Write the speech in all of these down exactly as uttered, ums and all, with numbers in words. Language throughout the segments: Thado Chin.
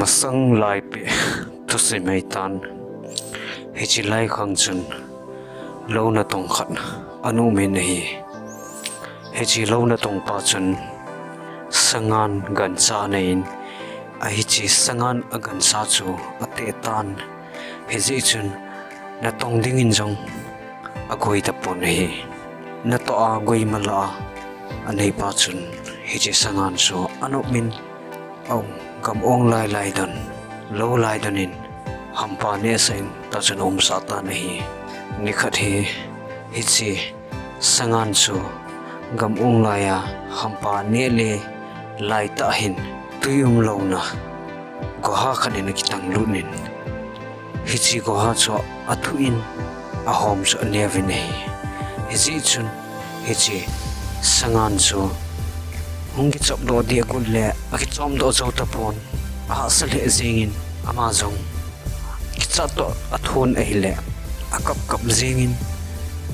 Masang lai peh thusim ahitan, hiche lai khang chun lou natong khat ana um in ahi. Hiche lou natong pa chun sangan gancha anei in, ahiche sangan agancha chu ateh tan, hijeh chun natong dingin jong agoi tapon ahi. Natoh a goi mala anei pa chun hiche sangan chu anop in, aum, gam ong lai lai don, lou lai don in hampa nehsah in tah chun aumsah tan ahi. Nikhat hi hiche sangan chu gam ong lai a hampa neh le lai tah hin twi umlouna goha khat in akitang lut in, hiche goha chu athu in ahom chu aneuvin ahi. Hijeh chun hiche sangan chu hung kichop doh ding agot le akichom doh jou tapon, ahahsa lheh jengin ama jong kichat toh athon ahile akap kap jengin,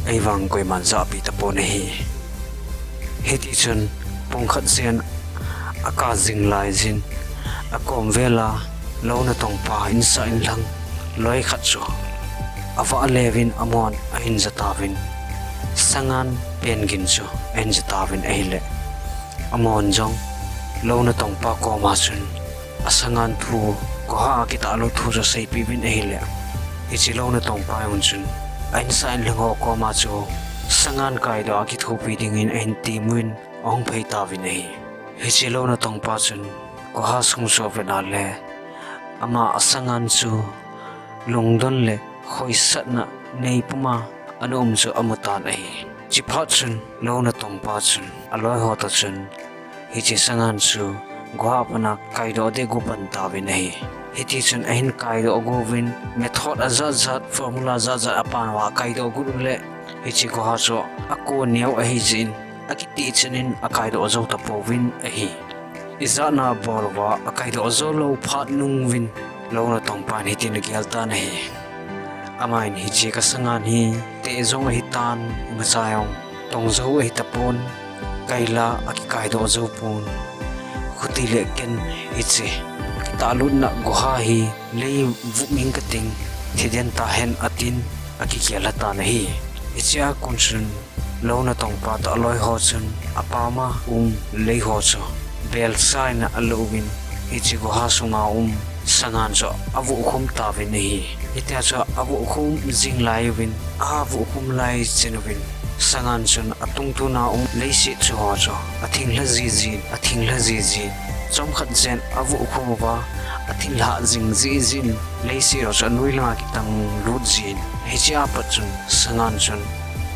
ahivang koiman jahpi tapon ahi. Hitichun pung khat jen akap jing lai jin, akom vel a lou natong pa insah inlhang loi khat chu avah leuvin amahon ahin ja tauvin, sangan pen gin chu ahin ja tauvin ahile, amahon jong lou natong pa koma chun asangan thu, goha a kitahlut thu chu aseipeh uvin ahile, hiche lou natong pa jong chun a insah inlhang ho koma chu sangan kaidoh a kithopi dingin ahin temuvin ahung phei tauvin ahi. Hiche lou natong pa chun goha sung chu avet a le, ama asangan chu lungdon le khoisatna nei puma ana um chu amu tan ahi. Chuphat chun lou natong pa chun aloi ho toh chun hiche sangan chu goha a pat a kaidoh ding ago pan tauvin ahi. Hitichun ahin kaidoh ago uvin, method ajat jat, formula ajat jat apan uva akaidoh agot u le, hiche goha chu akon neo ahijeh in, akitih chan in akaidoh jou tapouvin ahi. Ijat na abol uva akaidoh jou lou phat nung uvin lou natong pan hitin agel tan ahi. Aman hiche kasangan hi teh jong ahitan, imacha jong tong jou ahitapon, kaila akikaidoh jou pon. Khuti le ken hiche akitahlutna goha hi lei vuh ing kating, thi den tahen atin, akigel lha tan ahi. Hichea kon chun lou natong pa toh aloi ho chun apam a um lei ho chu belsa in alah uvin, hiche goha sunga um sangan chu avuh khum tauvin ahi. Hitia chu avuh khum jing lai uvin, avuh khum lai chan uvin sangan chun atungtun a um leiset chu ho chu athing lha jiji in, athing lha jiji in, chomkhat jen avuh khum uva, athing lha jing jiji in, leiset ho chu anoi langa kitang lut jin, hichea pat chun sangan chun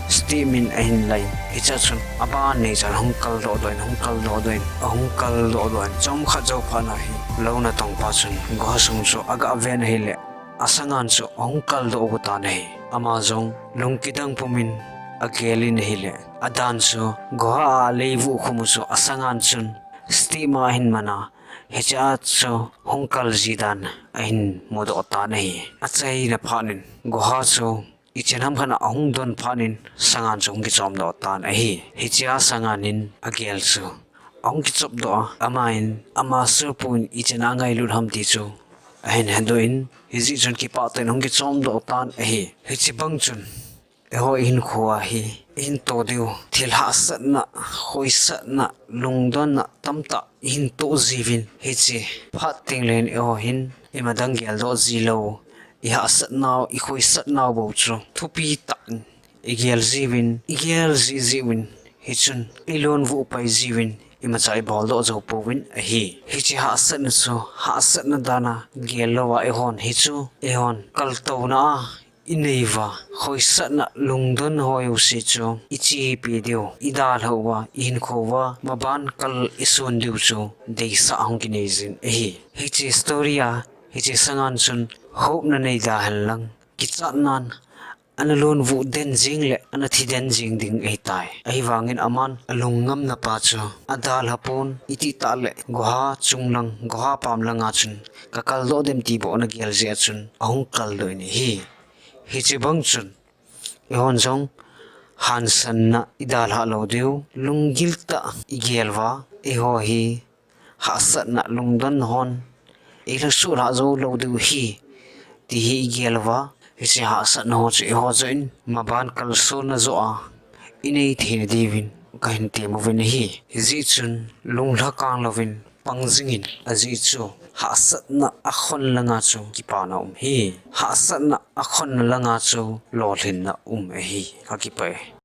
steam in ahin la in, hichea chun aban nei chan hung kaldoh doh in, hung kaldoh doh in, ahung kaldoh doh in, chomkhat jou phat na hi lou natong pa chun goha sung chu aga ven ahile, asangan chu ahung kaldoh agot tan ahi. Ama jong lung kidang pumin agel in ahile, adan chu goha a lei vuh khum u chu asangan chun steam a ahin man a, hichea chu hung kal ji dan ahin mudoh tan ahi. Achaina phat in goha chu ichan ham khat a ahung don phat in sangan chu hung kichom doh tan ahi. Hichea sangan in agel chu ahung kichop doh a, aman ama sir pu in ichan a angailut ham ti chu ahin hedoh in, hijeh chun kipah tah in ahung kichom doh tan ahi. Hiche bang chun eiho ihinkho a hi ihin toh diu thil hahsatna, khoisatna, lungdonna tamtah ihin toh jiuvin, hiche phat teng le hin eiho hin imadang geldoh ji lou, ihahsatnau, ikhoisatnau bou chu thupi tah in igel jiuvin, igel jiji uvin, hichun ilon vuh pai jiuvin, imacha ibol doh jou pouvin ahi. Hiche hahsatna chu hahsatna dan a gel louva eihon hichu, eihon kaltouna a inei uva, khoisatna lungdon ho jouse chu ichepi diu, idalhah uva, ihinkho uva maban kal isun diu chu deisah ahung kinei jin ahi. Hiche story a hiche sangan chun hope na nei da hen lang, kichatnan ana lon vuh den jing le ana thi den jing ding ahitai. Ahivangin aman alungngamna pa chu adalha pon, itih tah le goha chunglang, goha pamlanga chun kakaldoh dem ti bou ana gel jeh a chun ahung kaldoh in ahi. Hiche bang chun eihon jong hansanna idalhah lou diu, lunggil tah igel uva, eiho hi hahsatna lungdon hon eilhasoh lhah jou lou diu ahi, ti hi igel uva, hiche hahsatna ho chu eiho joh in maban kalsonna joh a inei theina diuvin kahin tem uvin ahi. Hijeh chun lunglhakang louvin pang jingin, ajeh chu hahsatna akhon langa chu kipana um ahi. Hahsatna akhon langa chu lolhinna um ahi. Kakipah e.